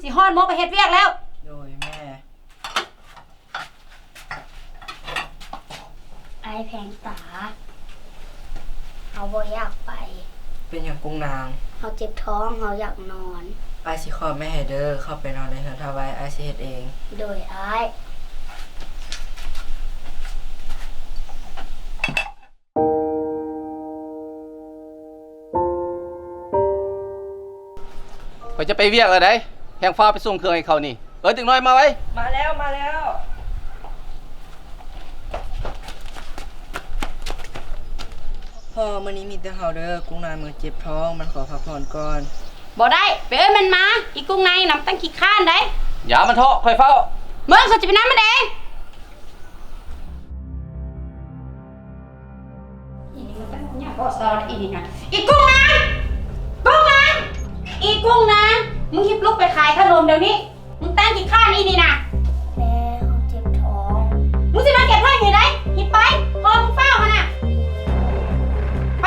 ຊິຮ້ອນໝົດໄປເຮັດວຽກແລ້ວ. ໂດຍແມ່. ອ້າຍແພງຕາ ເຮົາບໍ່ຢາກໄປ. ເປັນຫຍັງກຸ້ງນາງ? ເຮົາເຈັບທ້ອງ ເຮົາຢາກນອນ. ອ້າຍຊິຂອບແມ່ໃຫ້ເດີ ເຂົ້າໄປນອນໃນເຮືອນທ່າໄວ້ ອ້າຍຊິເຮັດເອງ. ໂດຍອ້າຍ. ຂ້ອຍຈະໄປວຽກແລ້ວໃດ໋ ແຮ່ງຟ້າວໄປສົ່ງເຄື່ອງໃຫ້ເຂົານີ້. ເອີ້ນເດັກນ້ອຍມາໄວ. ມາແລ້ວ ມາແລ້ວ. ພໍ່ ມື້ນີ້ມີແຕ່ເຮົາເດີ ກຸ້ງນາງມັນເຈັບທ້ອງ ມັນຂໍພັກຜ່ອນກ່ອນ. ບໍ່ໄດ້ ໄປເອີ້ນມັນມາ. ອີກຸ້ງນາງນະ ມັນຕັ້ງຂີ້ຄ້ານໃດ໋. ຢ່າມັນເທາະ ຂ້ອຍຟ້າວ. ເບິ່ງ ຂ້ອຍຈະໄປນຳມັນເອງ. ອີນີ້ມັນຈັກຫຍັງບໍ່ຊອດອີນີ້ນະ. ອີກຸ້ງນາງ ກຸ້ງນາງ ອີກຸ້ງນາງ ມຶງຮີບລຸກໄປຂາຍຂະໜົມດຽວນີ້. ມຶງຕັ້ງຂີ້ຄ້ານອີນີ້ນະ. ແມ່ ເຮົາເຈັບທ້ອງ. ມຶງຊິມາເກັບໄວ້ຢູ່ໃດ໋ ຮີບໄປ ພໍ່ມຶງຟ້າວຫັ້ນນະ ໄປ.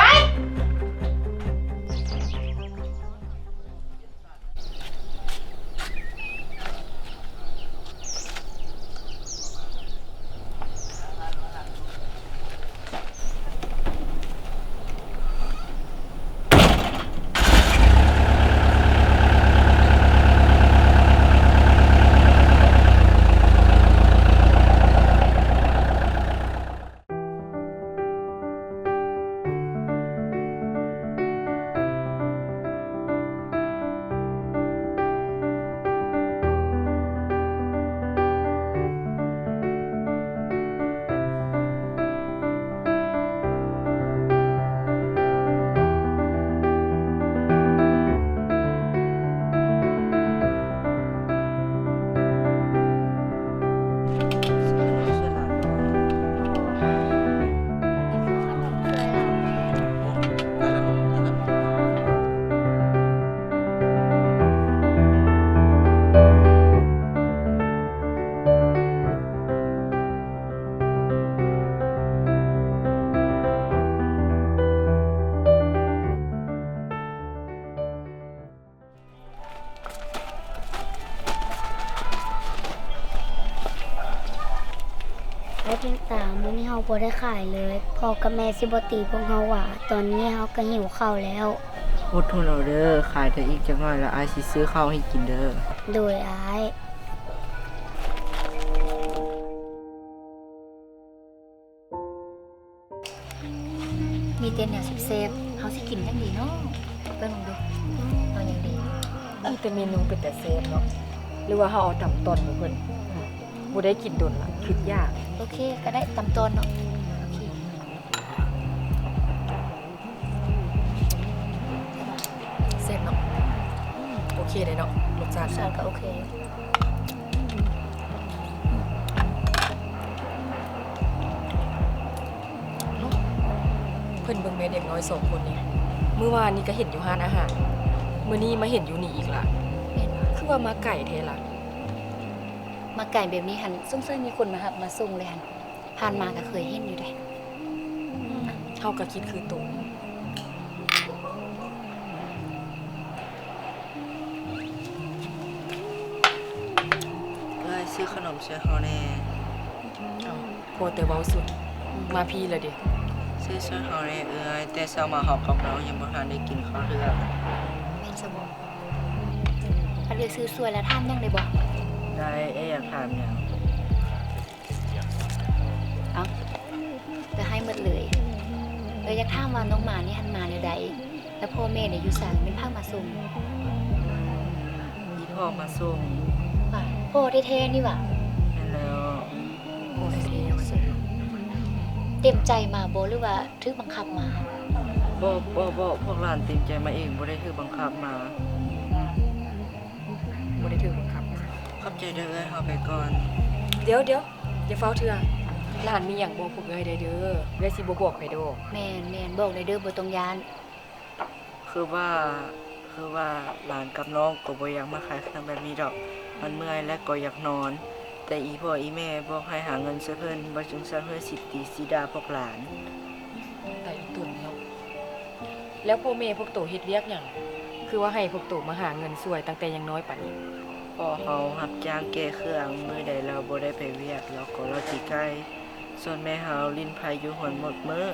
ອ້າຍແພງຕາ ມື້ນີ້ເຮົາບໍ່ໄດ້ຂາຍເລີຍ. ພໍ່ກັບແມ່ຊິບໍ່ຕີພວກເຮົາຫວາ? ຕອນນີ້ເຮົາກໍຫິວເຂົ້າແລ້ວ. ອົດທົນເອົາເດີ ຂາຍໄດ້ອີກຈັກໜ້ອຍລະ ອ້າຍຊິຊື້ເຂົ້າໃຫ້ກິນເດີ. ໂດຍ ອ້າຍ. ມີແຕ່ແນວແຊບໆ ເຮົາຊິກິນຫຍັງດີເນາະ? ເບິ່ງເບິ່ງດູ ເອົາຫຍັງດີ? ມີແຕ່ເມນູເປັນຕາແຊບເນາະ ຫຼືວ່າເຮົາເອົາຕຳຕ່ອນບໍ່ເພິ່ນ? ບໍ່ໄດ້ກິນດົນລະ ຄິດຢາກ. ໂອເຄ ກໍໄດ້ ຕຳຕ່ອນເນາະ. ໂອເຄ. ແຊບເນາະ. ໂອເຄເດ້ເນາະ ລົດຊາດ ລົດຊາດກໍໂອເຄ. ເພິ່ນເບິ່ງແມ່ເດັກນ້ອຍສອງຄົນນີ້ ມື້ວານນີ້ກໍເຫັນຢູ່ຮ້ານອາຫານ ມື້ນີ້ມາເຫັນຢູ່ນີ້ອີກລະ. ແມ່ນ ຄືວ່າມາໄກແທ້ລະ? ມາໄກແບບນີ້ຫັ້ນ ສົງໄສມີຄົນມາຮັບມາສົ່ງເລີຍຫັ້ນ. ຜ່ານມາກໍເຄີຍເຫັນຢູ່ເດ. ເຮົາກໍຄິດຄືໂຕ. ເອື້ອຍ ຊື້ຂະໜົມຊ່ວຍເຮົາແດ່. ເອົ້າ ພໍແຕ່ເວົ້າສຸດ ມາພີ້ລະເດ. ຊື້ຊ່ວຍເຮົາແດ່ເອື້ອຍ, ແຕ່ເຊົ້າມາເຮົາກັບນ້ອງຍັງບໍ່ທັນໄດ້ກິນເຂົ້າເທື່ອ. ແມ່ນຊະບໍ? ຄັນເອື້ອຍຊື້ຊ່ວຍແລ້ວຖາມຫຍັງໄດ້ບໍ່? ໄດ້, ເອື້ອຍຢາກຖາມຫຍັງ? ເອົ້າ ເອື້ອຍໃຫ້ໝົດເລີຍ. ເອື້ອຍຢາກຖາມວ່ານ້ອງໝານີ້ຫັ້ນມາແນວໃດ? ແລ້ວພໍ່ແມ່ນີ້ຢູ່ໃສ? ແມ່ນໃຜມາສົ່ງ? ອີ່ພໍ່ມາສົ່ງ. ພໍ່ແທ້ໆນີ້ຫວາ? ແມ່ນແລ້ວ. ພໍ່ແທ້ໆມາສົ່ງ. ເຕັມໃຈມາບໍ່ ຫຼືວ່າຖືກບັງຄັບມາ? ບໍ່ ບໍ່ ບໍ່ ພວກຫຼານເຕັມໃຈມາເອງ, ບໍ່ໄດ້ຖືກບັງຄັບມາ. ບໍ່ໄດ້ຖືກບັງຄັບມາ. ຂອບໃຈເດີເອື້ອຍ, ເຮົາໄປກ່ອນ. ດຽວໆ ຢ່າຟ້າວເທື່ອ. ຫຼານມີຫຍັງບອກພວກເອື້ອຍໄດ້ເດີ, ເອື້ອຍຊິບໍ່ບອກໃຜດອກ. ແມ່ນໆ ບອກໄດ້ເດີ, ບໍ່ຕ້ອງຢ້ານ. ຄືວ່າ ຄືວ່າຫຼານກັບນ້ອງກໍບໍ່ຢາກມາຂາຍເຄື່ອງແບບນີ້ດອກ, ມັນເມື່ອຍ ແລະ ກໍຢາກນອນ, ແຕ່ອີ່ພໍ່ອີ່ແມ່ບອກໃຫ້ຫາເງິນຊ່ວຍເພິ່ນ, ບໍ່ຈັ່ງຊັ້ນເພິ່ນຊິຕີຊິດ່າພວກຫຼານ. ຕາຍອີ່ຕົນເນາະ. ແລ້ວພໍ່ແມ່ພວກໂຕເຮັດວຽກຫຍັງ? ຄືວ່າໃຫ້ພວກໂຕມາຫາເງິນຊ່ວຍຕັ້ງແຕ່ຍັງນ້ອຍປານນີ້? ພໍ່ເຮົາຮັບຈ້າງແກ່ເຄື່ອງ, ມື້ໃດລາວບໍ່ໄດ້ໄປວຽກ ລາວກໍລາວຕີໄກ່. ສ່ວນແມ່ເຮົາຫຼິ້ນໄພຢູ່ເຮືອນໝົດມື້.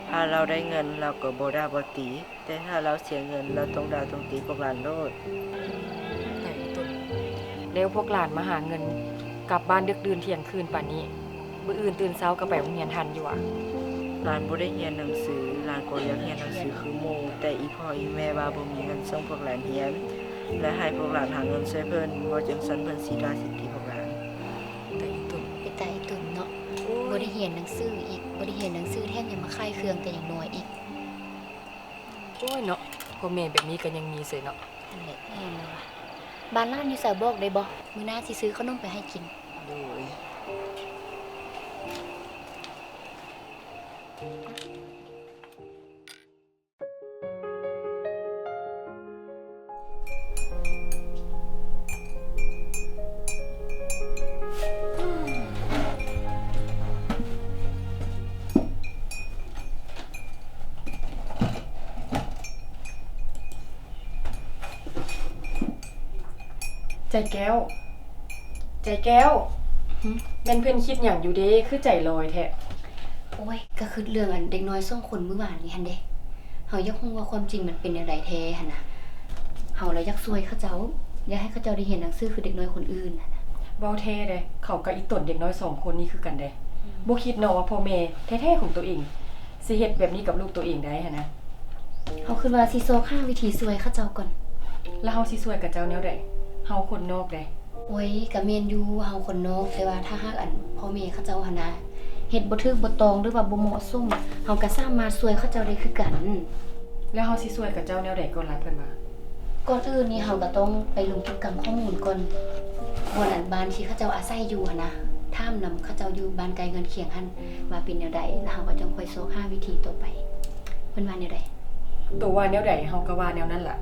ຖ້າລາວໄດ້ເງິນ ລາວກໍບໍ່ດ່າບໍ່ຕີ, ແຕ່ຖ້າລາວເສຍເງິນ ລາວຕ້ອງດ່າຕ້ອງຕີພວກຫຼານໂລດ. ແລ້ວພວກຫຼານມາຫາເງິນກັບບ້ານດຶກດື່ນທ່ຽງຄືນປານນີ້, ມື້ອື່ນຕື່ນເຊົ້າກໍໄປໂຮງຮຽນທັນຢູ່ຫວາ? ຫຼານບໍ່ໄດ້ຮຽນໜັງສື, ຫຼານກໍຢາກຮຽນໜັງສືຄືໝູ່, ແຕ່ອີ່ພໍ່ອີ່ແມ່ວ່າບໍ່ມີເງິນສົ່ງພວກຫຼານຮຽນ ແລະ ໃຫ້ພວກຫຼານຫາເງິນຊ່ວຍເພິ່ນ, ເວົ້າຈັ່ງຊັ້ນເພິ່ນຊິດ່າຊິຕີພວກຫຼານ. ຕາອີ່ຕົນ ເປັນຕາອີ່ຕົນເນາະ. ໂອ້ຍ ບໍ່ໄດ້ຮຽນໜັງສືອີກ, ບໍ່ໄດ້ຮຽນໜັງສື ແຖມຍັງມາຂາຍເຄື່ອງແຕ່ຍັງນ້ອຍອີກ. ໂອ້ຍເນາະ, ພໍ່ແມ່ແບບນີ້ກໍຍັງມີເສີຍເນາະ. ຫັ້ນແຫຼະ ແມ່ນແລ້ວຫວາ. ບ້ານຫຼານຢູ່ໃສບອກໄດ້ບໍ່? ມື້ໜ້າຊິຊື້ຂະໜົມໄປໃຫ້ກິນ. ໂດຍ. ໃຈແກ້ວ ໃຈແກ້ວ. ຫຶ? ແມ່ນເພິ່ນຄິດຫຍັງຢູ່ເດ ຄືໃຈລອຍແທ້? ໂອ້ຍ ກະຄິດເລື່ອງອັນເດັກນ້ອຍສອງຄົນມື້ວານນີ້ຫັ້ນເດ. ເຮົາຢາກຮູ້ວ່າຄວາມຈິງມັນເປັນແນວໃດແທ້ຫັ້ນນະ. ເຮົາລະຢາກຊ່ວຍເຂົາເຈົ້າ, ຢາກໃຫ້ເຂົາເຈົ້າໄດ້ຮຽນໜັງສືຄືເດັກນ້ອຍຄົນອື່ນຫັ້ນນະ. ເວົ້າແທ້ເດ, ເຂົາກະອີ່ຕົນເດັກນ້ອຍສອງຄົນນີ້ຄືກັນເດ. ອືມ. ບໍ່ຄິດເນາະວ່າພໍ່ແມ່ແທ້ໆຂອງໂຕເອງ ຊິເຮັດແບບນີ້ກັບລູກໂຕເອງໄດ້ຫັ້ນນະ. ເຮົາຄິດວ່າຊິຊອກຫາວິທີຊ່ວຍເຂົາເຈົ້າກ່ອນ. ແລ້ວເຮົາຊິຊ່ວຍກັບເຈົ້າແນວໃດ? ເຮົາຄົນນອກເດ. ໂອ້ຍ ກະແມ່ນຢູ່ ເຮົາຄົນນອກ, ແຕ່ວ່າຖ້າຫາກອັນພໍ່ແມ່ເຂົາເຈົ້າຫັ້ນນະ ເຮັດບໍ່ຖືກບໍ່ຕ້ອງ ຫຼືວ່າບໍ່ເໝາະສົມ, ເຮົາກະສາມາດຊ່ວຍເຂົາເຈົ້າໄດ້ຄືກັນ. ແລ້ວເຮົາຊິຊ່ວຍກັບເຈົ້າແນວໃດກ່ອນລະ ເພິ່ນວ່າ? ກ່ອນອື່ນນີ້ເຮົາກະຕ້ອງໄປລົງເກັບກຳຂໍ້ມູນກ່ອນ, ບ່ອນອັນບ້ານທີ່ເຂົາເຈົ້າອາໄສຢູ່ຫັ້ນນະ, ຖາມນຳເຂົາເຈົ້າຢູ່ບ້ານໃກ້ເຮືອນຄຽງຫັ້ນ ວ່າເປັນແນວໃດ, ແລ້ວເຮົາກະຈັ່ງຄ່ອຍຊອກຫາວິທີຕໍ່ໄປ. ເພິ່ນວ່າແນວໃດ? ໂຕວ່າແນວໃດ ເຮົາກະວ່າແນວນັ້ນລະ.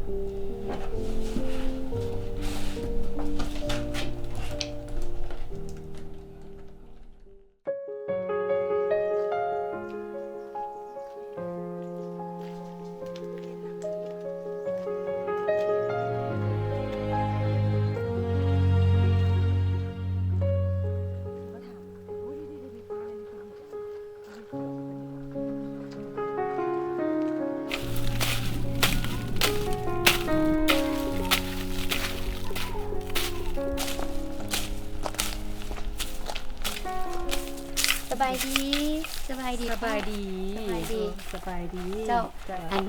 ສະບາຍດີ ສະບາຍດີ ສະບາຍດີ ສະບາຍດີ ສະບາຍດີ. ເຈົ້າ ເຈົ້າ ອັນ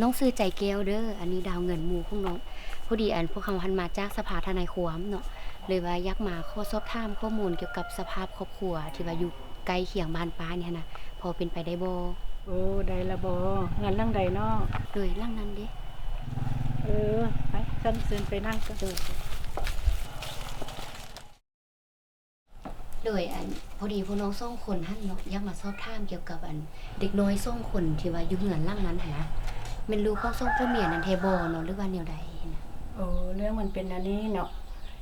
ນ້ອງຊື່ໃຈແກ້ວເດີ, ອັນນີ້ດາວເງິນ ໝູ່ຂອງນ້ອງ. ພໍດີອັນພວກເຮົາຫັ້ນມາຈາກສະພາທະນາຍຄວາມເນາະ, ເລີຍວ່າຢາກມາຂໍສອບຖາມຂໍ້ມູນກ່ຽວກັບສະພາບຄອບຄົວທີ່ວ່າຢູ່ໃກ້ຄຽງບ້ານປ້ານີ້ຫັ້ນນະ, ພໍເປັນໄປໄດ້ບໍ່? ໂອ້ ໄດ້ລະບໍ? ເຮືອນຫຼັງໃດນ້ອງ? ໂດຍ ຫຼັງນັ້ນເດ. ເອີ ໄປ ຊັ້ນເຊີນໄປນັ່ງກັນ. ໂດຍ ໂດຍ ອັນ ພໍດີພວກນ້ອງສອງຄົນຫັ້ນເນາະ ຢາກມາສອບຖາມກ່ຽວກັບອັນເດັກນ້ອຍສອງຄົນທີ່ວ່າຢູ່ເຮືອນຫຼັງນັ້ນຫັ້ນນະ, ແມ່ນລູກຂອງສອງຜົວເມຍນັ້ນແທ້ບໍ່ເນາະ ຫຼືວ່າແນວໃດຫັ້ນນະ? ໂອ້ ເລື່ອງມັນເປັນອັນນີ້ເນາະ,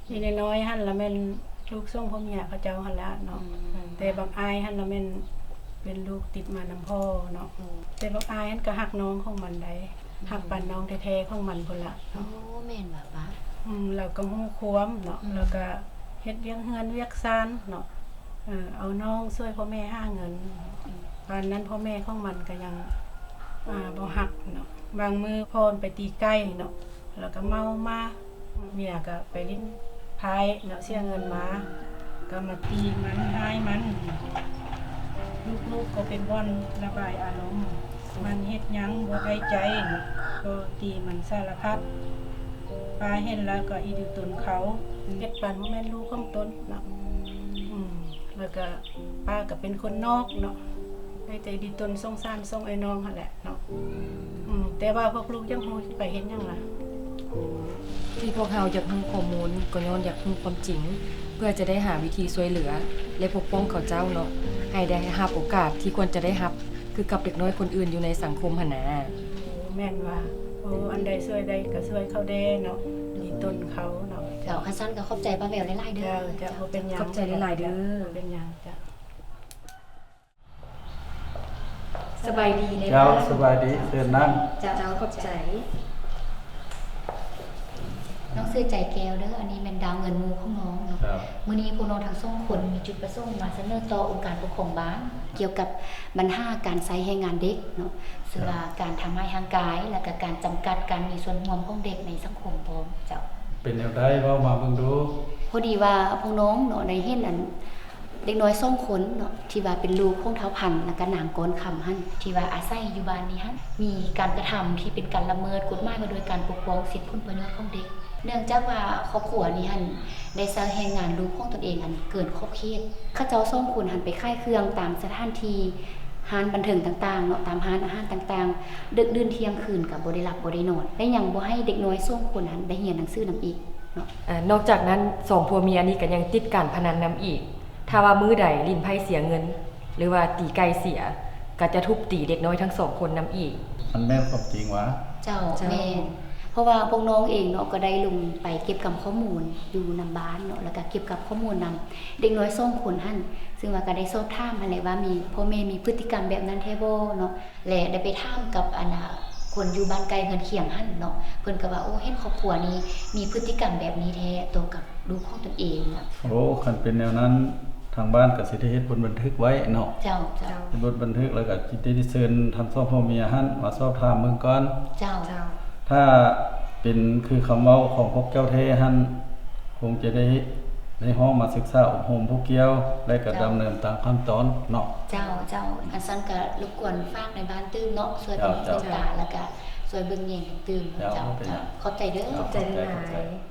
ອີນ້ອຍໆຫັ້ນລະແມ່ນລູກສອງຜົວເມຍເຂົາເຈົ້າຫັ້ນລະເນາະ. ອືມ ແຕ່ບັກອ້າຍຫັ້ນລະແມ່ນເປັນລູກຕິດມານຳພໍ່ເນາະ. ໂອ້ ແຕ່ບັກອ້າຍຫັ້ນກະຮັກນ້ອງຂອງມັນໄດ໋. ຮັກປານນ້ອງແທ້ໆຂອງມັນພຸ້ນລະເນາະ. ໂອ້ ແມ່ນວ່າປ້າ? ອືມ ລາວກະຮູ້ຄວາມເນາະ. ອືມ ລາວກະເຮັດວຽກເຮືອນວຽກຊານເນາະ, ເອີ ເອົານ້ອງຊ່ວຍພໍ່ແມ່ຫາເງິນ. ອືມ ປານນັ້ນພໍ່ແມ່ຂອງມັນກະຍັງ ອາ ບໍ່ຮັກເນາະ. ບາງມື້ພໍ່ໄປຕີໄກ່ເນາະ ລາວກະເມົາມາ, ເມຍກະໄປຫຼິ້ນໄພ້ເນາະ ເສຍເງິນມາ ກະມາຕີມັນ ຮ້າຍມັນ. ລູກໆກໍເປັນບ່ອນລະບາຍອາລົມ, ມັນເຮັດຫຍັງບໍ່ໄດ້ໃຈ ກໍຕີມັນສາລະພັດ. ປ້າເຫັນແລ້ວກໍອີດູຕົນເຂົາ, ເຮັດປານບໍ່ແມ່ນລູກຂອງຕົນເນາະ. ອືມ ແລ້ວກະປ້າກະເປັນຄົນນອກເນາະ, ໄດ້ແຕ່ອີດູຕົນສົງສານສອງອ້າຍນ້ອງຫັ້ນແຫຼະເນາະ. ອືມ ແຕ່ວ່າພວກລູກຢາກຮູ້ໄປເຮັດຫຍັງລະ? ທີ່ພວກເຮົາຢາກຮູ້ຂໍ້ມູນ ກໍຍ້ອນຢາກຮູ້ຄວາມຈິງ ເພື່ອຈະໄດ້ຫາວິທີຊ່ວຍເຫຼືອ ແລະ ປົກປ້ອງເຂົາເຈົ້າເນາະ ໃຫ້ໄດ້ຮັບໂອກາດທີ່ຄວນຈະໄດ້ຮັບ ຄືກັບເດັກນ້ອຍຄົນອື່ນຢູ່ໃນສັງຄົມຫັ້ນນາ. ໂອ້ ແມ່ນວ່າ ໂອ້ ອັນໃດຊ່ວຍໄດ້ກໍຊ່ວຍເຂົາແດ່ເນາະ, ດີຕົນເຂົາເນາະ. ເຈົ້າ ຄັນຊັ້ນກໍຂອບໃຈປ້າແວວຫຼາຍໆເດີ. ເຈົ້າ ເຈົ້າ ບໍ່ເປັນຫຍັງ. ຂອບໃຈຫຼາຍໆເດີ. ເຈົ້າ ບໍ່ເປັນຫຍັງ. ເຈົ້າ ສະບາຍດີເດີ. ເຈົ້າ ສະບາຍດີ. ເຊີນນັ່ງ. ເຈົ້າ ເຈົ້າ ຂອບໃຈ. ນ້ອງ ຊື່ໃຈແກ້ວເດີ ອັນນີ້ແມ່ນດາວເງິນໝູ່ຂອງນ້ອງເນາະ. ມື້ນີ້ພວກນ້ອງທັງສອງຄົນມີຈຸດປະສົງມາສະເໜີຕໍ່ອົງການປົກຄອງບ້ານ ກ່ຽວກັບບັນຫາການໃຊ້ແຮງງານເດັກເນາະ ເຊິ່ງວ່າການທຳຮ້າຍຮ່າງກາຍ ແລະກະການຈຳກັດການມີສ່ວນຮ່ວມຂອງເດັກໃນສັງຄົມພ້ອມ. ເຈົ້າ ເປັນແນວໃດ ເວົ້າມາເບິ່ງດູ. ພໍດີວ່າພວກນ້ອງເນາະ ໄດ້ເຫັນອັນ ເດັກນ້ອຍສອງຄົນເນາະ ທີ່ວ່າເປັນລູກຂອງທ້າວພັນ ແລະກະນາງກ້ອນຄຳຫັ້ນ ທີ່ວ່າອາໄສຢູ່ບ້ານນີ້ຫັ້ນ ມີການກະທຳທີ່ເປັນການລະເມີດກົດໝາຍວ່າດ້ວຍການປົກປ້ອງສິດຜົນປະໂຫຍດຂອງເດັກ ເນື່ອງຈາກວ່າຄອບຄົວນີ້ຫັ້ນ ໄດ້ໃຊ້ແຮງງານລູກຂອງຕົນເອງອັນເກີນຂອບເຂດ. ເຂົາເຈົ້າສອງຄົນຫັ້ນໄປຂາຍເຄື່ອງຕາມສະຖານທີ່ຮ້ານບັນເທີງຕ່າງໆເນາະ ຕາມຮ້ານອາຫານຕ່າງໆ ເດິກດື່ນທ່ຽງຄືນກະບໍ່ໄດ້ຫຼັບບໍ່ໄດ້ນອນ ແລະຍັງບໍ່ໃຫ້ເດັກນ້ອຍສອງຄົນຫັ້ນໄດ້ຮຽນໜັງສືນຳອີກ. ເນາະ ອາ ນອກຈາກນັ້ນ ສອງຜົວເມຍນີ້ກະຍັງຕິດການພະນັນນຳອີກ. ຖ້າວ່າມື້ໃດຫຼິ້ນໄພ້ເສຍເງິນ ຫຼືວ່າຕີໄກ່ເສຍ ກະຈະທຸບຕີເດັກນ້ອຍທັງສອງຄົນນຳອີກ. ມັນແມ່ນຄວາມຈິງຫວາ? ເຈົ້າ ເຈົ້າ ແມ່ນ. ເພາະວ່າພວກນ້ອງເອງເນາະ ກະໄດ້ລົງໄປເກັບກຳຂໍ້ມູນຢູ່ນຳບ້ານເນາະ ແລະກະເກັບກຳຂໍ້ມູນນຳເດັກນ້ອຍສອງຄົນຫັ້ນ ເຊິ່ງວ່າກະໄດ້ສອບຖາມຫັ້ນແຫຼະວ່າມີພໍ່ແມ່ມີພຶດຕິກຳແບບນັ້ນແທ້ບໍ່ເນາະ. ແລະໄດ້ໄປຖາມກັບອັນນາ ຄົນຢູ່ບ້ານໃກ້ເຮືອນຄຽງຫັ້ນເນາະ ເພິ່ນກະວ່າ ໂອ້ ເຫັນຄອບຄົວນີ້ມີພຶດຕິກຳແບບນີ້ແທ້ຕໍ່ກັບລູກຂອງຕົນເອງ. ໂອ້ ຄັນເປັນແນວນັ້ນ ທາງບ້ານກະຊິໄດ້ເຮັດບົດບັນທຶກໄວ້ເນາະ. ເຈົ້າ ເຈົ້າ ເຮັດບົດບັນທຶກ ແລະກະຊິໄດ້ເຊີນທັງສອງຜົວເມຍຫັ້ນມາສອບຖາມເບິ່ງກ່ອນ. ເຈົ້າ ເຈົ້າ ຖ້າເປັນຄືຄຳເວົ້າຂອງພວກເຈົ້າແທ້ຫັ້ນ ຄົງຈະໄດ້ ໄດ້ຮ້ອງມາສຶກສາອົບຮົມຜູ້ກ່ຽວ ແລະກະດຳເນີນຕາມຂັ້ນຕອນເນາະ. ເຈົ້າ ເຈົ້າ ອັນຊັ້ນກະລົບກວນຝາກໃນບ້ານຕື່ມເນາະ ຊ່ວຍເປັນຫູເປັນຕາ ແລະກະຊ່ວຍເບິ່ງແຍງກັນຕື່ມເນາະ. ເຈົ້າ ຂອບໃຈເດີ. ຂອບໃຈຫຼາຍໆ.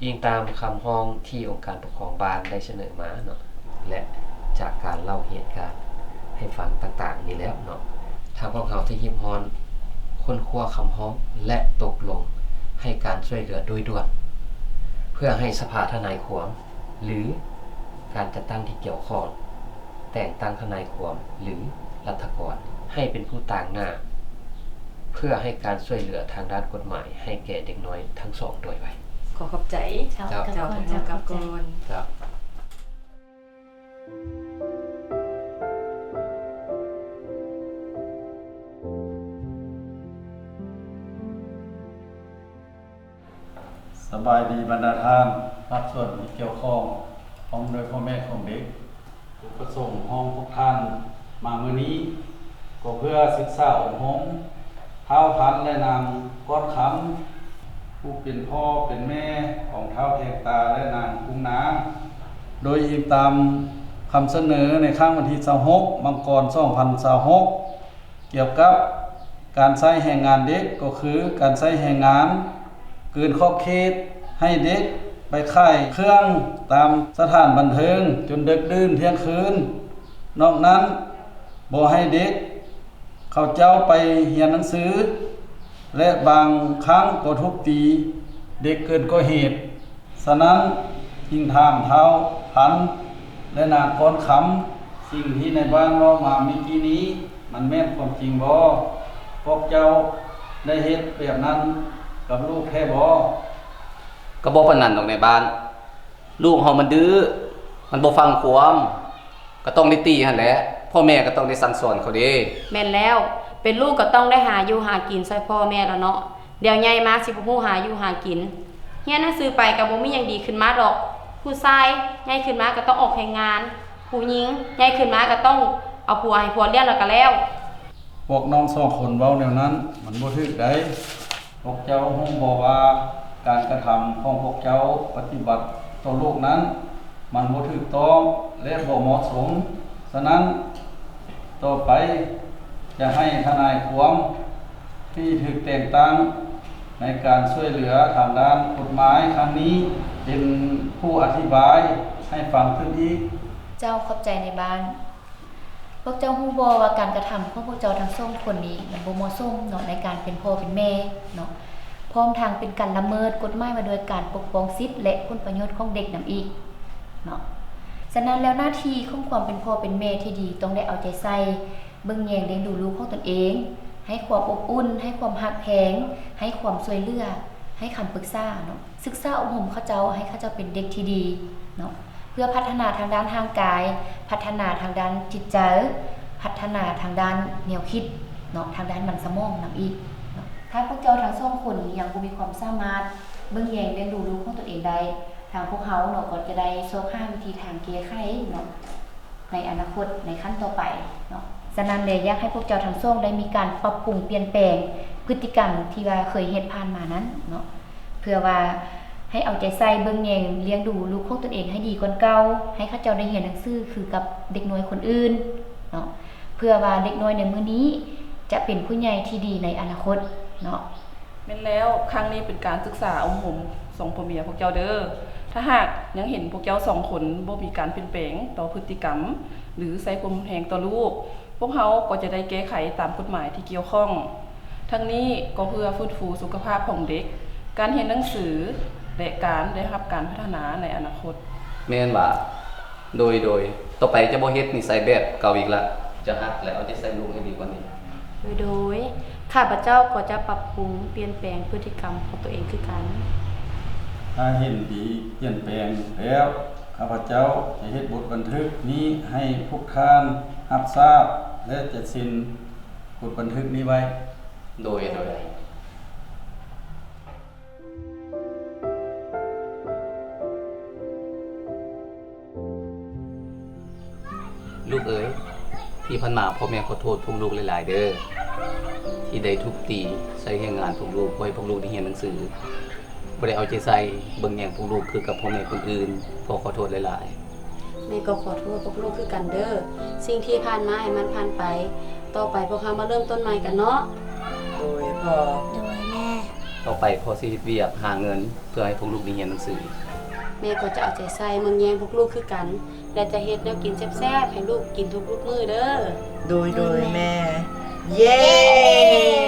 ອີງຕາມຄຳຮ້ອງທີ່ອົງການປົກຄອງບ້ານໄດ້ສະເໜີມາເນາະ ແລະ ຈາກການເລົ່າເຫດການໃຫ້ຟັງຕ່າງໆນີ້ແລ້ວເນາະ, ທາງພວກເຮົາໄດ້ຮີບຮ້ອນຄົ້ນຄວ້າຄຳຮ້ອງ ແລະ ຕົກລົງໃຫ້ການຊ່ວຍເຫຼືອໂດຍດ່ວນ ເພື່ອໃຫ້ສະພາທະນາຍຄວາມ ຫຼື ການຈັດຕັ້ງທີ່ກ່ຽວຂ້ອງ ແຕ່ງຕັ້ງທະນາຍຄວາມ ຫຼື ລັດຖະກອນ ໃຫ້ເປັນຜູ້ຕາງໜ້າ ເພື່ອໃຫ້ການຊ່ວຍເຫຼືອທາງດ້ານກົດໝາຍໃຫ້ແກ່ເດັກນ້ອຍທັງສອງໂດຍໄວ. ຂໍຂອບໃຈ. ເຈົ້າ ເຈົ້າ ເຈົ້າ ເຈົ້າ ກັບກ່ອນ. ເຈົ້າ. ສະບາຍດີບັນດາທ່ານພາກສ່ວນທີ່ກ່ຽວຂ້ອງ ພ້ອມດ້ວຍພໍ່ແມ່ຂອງເດັກ. ຈຸດປະສົງຂອງພວກທ່ານມາມື້ນີ້ ກໍເພື່ອສຶກສາອົບຮົມທ້າວພັນ ແລະ ນາງກ້ອນຄຳ ຜູ້ເປັນພໍ່ເປັນແມ່ຂອງທ້າວແພງຕາ ແລະ ນາງກຸ້ງນາງ, ໂດຍອີງຕາມຄຳສະເໜີໃນຄັ້ງວັນທີຊາວຫົກ ມັງກອນ ສອງພັນຊາວຫົກ ກ່ຽວກັບການໃຊ້ແຮງງານເດັກ ກໍຄືການໃຊ້ແຮງງານເກີນຂອບເຂດ ໃຫ້ເດັກໄປຂາຍເຄື່ອງຕາມສະຖານບັນເທີງຈົນເດິກດື່ນທ່ຽງຄືນ. ນອກນັ້ນ ບໍ່ໃຫ້ເດັກເຂົາເຈົ້າໄປຮຽນໜັງສື ແລະ ບາງຄັ້ງກໍທຸບຕີເດັກເກີນກວ່າເຫດ. ສະນັ້ນ ຈຶ່ງຖາມທ້າວພັນ ແລະ ນາງກ້ອນຄຳ, ສິ່ງທີ່ນາຍບ້ານເວົ້າມາເມື່ອກີ້ນີ້ ມັນແມ່ນຄວາມຈິງບໍ່? ພວກເຈົ້າໄດ້ເຮັດແບບນັ້ນກັບລູກແທ້ບໍ່? ກໍບໍ່ປານນັ້ນດອກນາຍບ້ານ. ລູກເຮົາມັນດື້, ມັນບໍ່ຟັງຄວາມ, ກໍຕ້ອງໄດ້ຕີຫັ້ນແຫຼະ, ພໍ່ແມ່ກໍຕ້ອງໄດ້ສັ່ງສອນເຂົາເດ້. ແມ່ນແລ້ວ, ເປັນລູກກໍຕ້ອງໄດ້ຫາຢູ່ຫາກິນຊ່ອຍພໍ່ແມ່ແລ້ວເນາະ. ດຽວໃຫຍ່ມາຊິບໍ່ຮູ້ຫາຢູ່ຫາກິນ, ຮຽນໜັງສືໄປກໍບໍ່ມີຫຍັງດີຂຶ້ນມາດອກ. ຜູ້ຊາຍໃຫຍ່ຂຶ້ນມາກໍຕ້ອງອອກແຮງງານ, ຜູ້ຍິງໃຫຍ່ຂຶ້ນມາກໍຕ້ອງເອົາຜົວໃຫ້ຜົວລ້ຽງແລ້ວກໍແລ້ວ. ພວກນ້ອງສອງຄົນເວົ້າແນວນັ້ນ ມັນບໍ່ຖືກໃດ. ພວກເຈົ້າຮູ້ບໍ່ວ່າການກະທຳຂອງພວກເຈົ້າປະຕິບັດຕໍ່ລູກນັ້ນ ມັນບໍ່ຖືກຕ້ອງ ແລະ ບໍ່ເໝາະສົມ. ສະນັ້ນ, ຕໍ່ໄປຈະໃຫ້ທະນາຍຄວາມທີ່ຖືກແຕ່ງຕັ້ງໃນການຊ່ວຍເຫຼືອທາງດ້ານກົດໝາຍຄັ້ງນີ້ ເປັນຜູ້ອະທິບາຍໃຫ້ຟັງຕື່ມອີກ. ເຈົ້າ, ຂອບໃຈນາຍບ້ານ. ພວກເຈົ້າຮູ້ບໍ່ວ່າການກະທຳຂອງພວກເຈົ້າທັງສອງຄົນນີ້ມັນບໍ່ເໝາະສົມເນາະ ໃນການເປັນພໍ່ເປັນແມ່ເນາະ ພ້ອມທັງເປັນການລະເມີດກົດໝາຍວ່າດ້ວຍການປົກປ້ອງສິດ ແລະ ຜົນປະໂຫຍດຂອງເດັກນຳອີກເນາະ. ສະນັ້ນແລ້ວ ໜ້າທີ່ຂອງຄວາມເປັນພໍ່ເປັນແມ່ທີ່ດີຕ້ອງໄດ້ເອົາໃຈໃສ່ ເບິ່ງແຍງລ້ຽງດູລູກຂອງຕົນເອງ ໃຫ້ຄວາມອົບອຸ່ນ, ໃຫ້ຄວາມຮັກແພງ, ໃຫ້ຄວາມຊ່ວຍເຫຼືອ, ໃຫ້ຄຳປຶກສາເນາະ. ສຶກສາອົບຮົມເຂົາເຈົ້າໃຫ້ເຂົາເຈົ້າເປັນເດັກທີ່ດີເນາະ ເພື່ອພັດທະນາທາງດ້ານຮ່າງກາຍ, ພັດທະນາທາງດ້ານຈິດໃຈ, ພັດທະນາທາງດ້ານແນວຄິດເນາະ, ທາງດ້ານມັນສະໝອງນຳອີກເນາະ. ຖ້າພວກເຈົ້າທັງສອງຄົນຍັງບໍ່ມີຄວາມສາມາດເບິ່ງແຍງລ້ຽງດູລູກຂອງຕົນເອງໄດ້, ທາງພວກເຮົາເນາະ ກໍຈະໄດ້ຊອກຫາວິທີທາງແກ້ໄຂເນາະ ໃນອະນາຄົດໃນຂັ້ນຕໍ່ໄປເນາະ. ສະນັ້ນແລະ ຢາກໃຫ້ພວກເຈົ້າທັງສອງໄດ້ມີການປັບປຸງປ່ຽນແປງພຶດຕິກຳທີ່ວ່າເຄີຍເຮັດຜ່ານມານັ້ນເນາະ ເພື່ອວ່າໃຫ້ເອົາໃຈໃສ່ເບິ່ງແຍງລ້ຽງດູລູກຂອງຕົນເອງໃຫ້ດີກ່ອນເກົ່າ, ໃຫ້ເຂົາເຈົ້າໄດ້ຮຽນໜັງສືຄືກັບເດັກນ້ອຍຄົນອື່ນເນາະ ເພື່ອວ່າເດັກນ້ອຍໃນມື້ນີ້ຈະເປັນຜູ້ໃຫຍ່ທີ່ດີໃນອະນາຄົດເນາະ. ແມ່ນແລ້ວ, ຄັ້ງນີ້ເປັນການສຶກສາອົບຮົມສອງຜົວເມຍພວກເຈົ້າເດີ້. ຖ້າຫາກຍັງເຫັນພວກເຈົ້າສອງຄົນບໍ່ມີການປ່ຽນແປງຕໍ່ພຶດຕິກຳ ຫຼື ໃຊ້ຄວາມຮຸນແຮງຕໍ່ລູກ, ພວກເຮົາກໍຈະໄດ້ແກ້ໄຂຕາມກົດໝາຍທີ່ກ່ຽວຂ້ອງ. ທັງນີ້ກໍເພື່ອຟື້ນຟູສຸຂະພາບຂອງເດັກ, ການຮຽນໜັງສື ແລະ ການໄດ້ຮັບການພັດທະນາໃນອະນາຄົດ. ແມ່ນວ່າ. ໂດຍ ໂດຍ. ຕໍ່ໄປຈະບໍ່ເຮັດນິໄສແບບເກົ່າອີກລະ. ຈະຮັກ ແລະ ເອົາໃຈໃສ່ລູກໃຫ້ດີກວ່ານີ້. ໂດຍ ໂດຍ. ຂ້າພະເຈົ້າກໍຈະປັບປຸງປ່ຽນແປງພຶດຕິກຳຂອງຕົວເອງຄືກັນ. ຖ້າເຫັນດີປ່ຽນແປງແລ້ວ, ຂ້າພະເຈົ້າຈະເຮັດບົດບັນທຶກນີ້ໃຫ້ພວກທ່ານຮັບຊາບ ແລະ ຈະເຊັນບົດບັນທຶກນີ້ໄວ້. ໂດຍ ໂດຍ. ລູກເອີຍ, ທີ່ຜ່ານມາພໍ່ແມ່ຂໍໂທດພວກລູກຫຼາຍໆເດີ້ ທີ່ໄດ້ທຸບຕີໃຊ້ແຮງງານພວກລູກ ບໍ່ໃຫ້ພວກລູກໄດ້ຮຽນໜັງສື, ບໍ່ໄດ້ເອົາໃຈໃສ່ເບິ່ງແຍງພວກລູກຄືກັບພໍ່ແມ່ຄົນອື່ນ. ພໍ່ຂໍໂທດຫຼາຍໆ. ແມ່ກໍຂໍໂທດພວກລູກຄືກັນເດີ້. ສິ່ງທີ່ຜ່ານມາໃຫ້ມັນຜ່ານໄປ, ຕໍ່ໄປພວກເຮົາມາເລີ່ມຕົ້ນໃໝ່ກັນເນາະ. ໂດຍພໍ່. ໂດຍແມ່. ຕໍ່ໄປພໍ່ຊິເຮັດວຽກຫາເງິນເພື່ອໃຫ້ພວກລູກໄດ້ຮຽນໜັງສື. ແມ່ກໍຈະເອົາໃຈໃສ່ເບິ່ງແຍງພວກລູກຄືກັນ ແລະ ຈະເຮັດແນວກິນແຊບໆໃຫ້ລູກກິນທຸກໆມື້ເດີ້. ໂດຍ ໂດຍແມ່. ເຢ້!